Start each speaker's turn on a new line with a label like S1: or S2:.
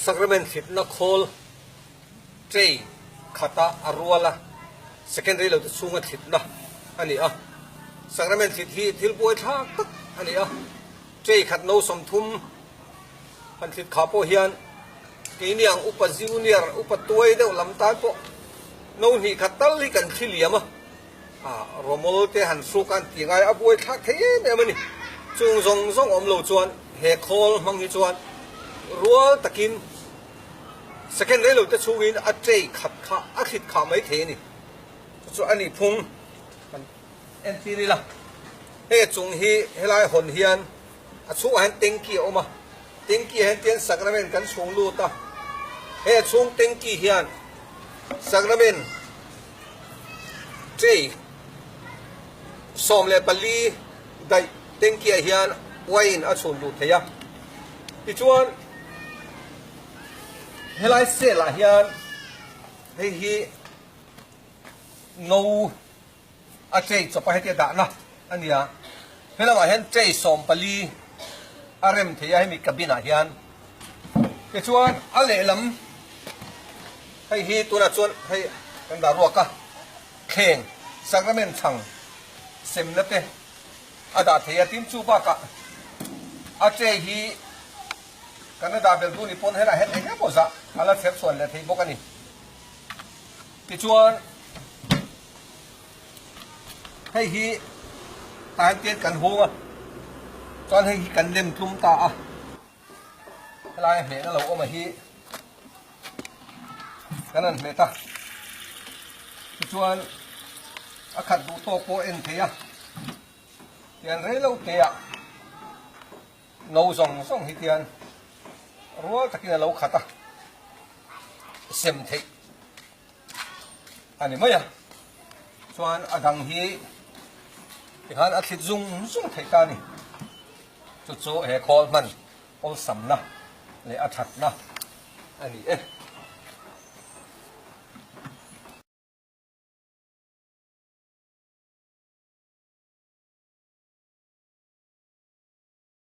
S1: Sacrament hlitna khawl tray khata a rual a, second rei lo te chhunga thlitna a ni a. Sacrament thlit hi thil buaithlak tak a ni a, tray khat no 30 han thlit khah pawh hian keini ang upa junior, upa tuai deuh lam tan pawh no hnih khat tal hi kan thli liam a. Rawmawl te han hruk a an tih ngai a buaithlak thei em em a ni. Chung zawng zawng awm lo chuan he khawl hmang hi chuan rual takin second rei lo te chhungin a tray khat kha a thlit khah mai thei a ni. Chu chu a nih phung kan entir ila. Hei a chung hi helai hawn hian a chhungah hian tanky a awm a, tanky ah hian tian sacrament kan chhung lut a, hei a chhung tanky hian sacrament Tray 14 daih tanky ah hian wine a chhun luh thei a, tichuan helai cell ah hian hei hi no a tray chawp a hetia dahna a ni a, helamah hian tray 14 a rem thei a hemi cabin ah hian tichuan a lehlam Hei hi tunah chuan hei kan dah ruak a, thleng sacrament chhang semna te a dah thei a, tin chu bakah a tray hi kan la dah bel duh ni pawn helaiah hian eng emaw zah a la chher chhuan leh thei bawk a ni. Tichuan hei hi tah hian tian kan hung a, chuan hei hi kan lem tlum ta a. Helai hmehna lo awm a hi kan han hmet a, tichuan a khat duh tawk pawh en thei a, tian rei lo te ah no zawng zawng hi tian rual takin a lo khat a, sem theih a ni mai a, chuan a dang hi tikhan a thlit zung zung theih ta a ni. Chu chu he khawl hman awlsamna leh a thatna a ni e.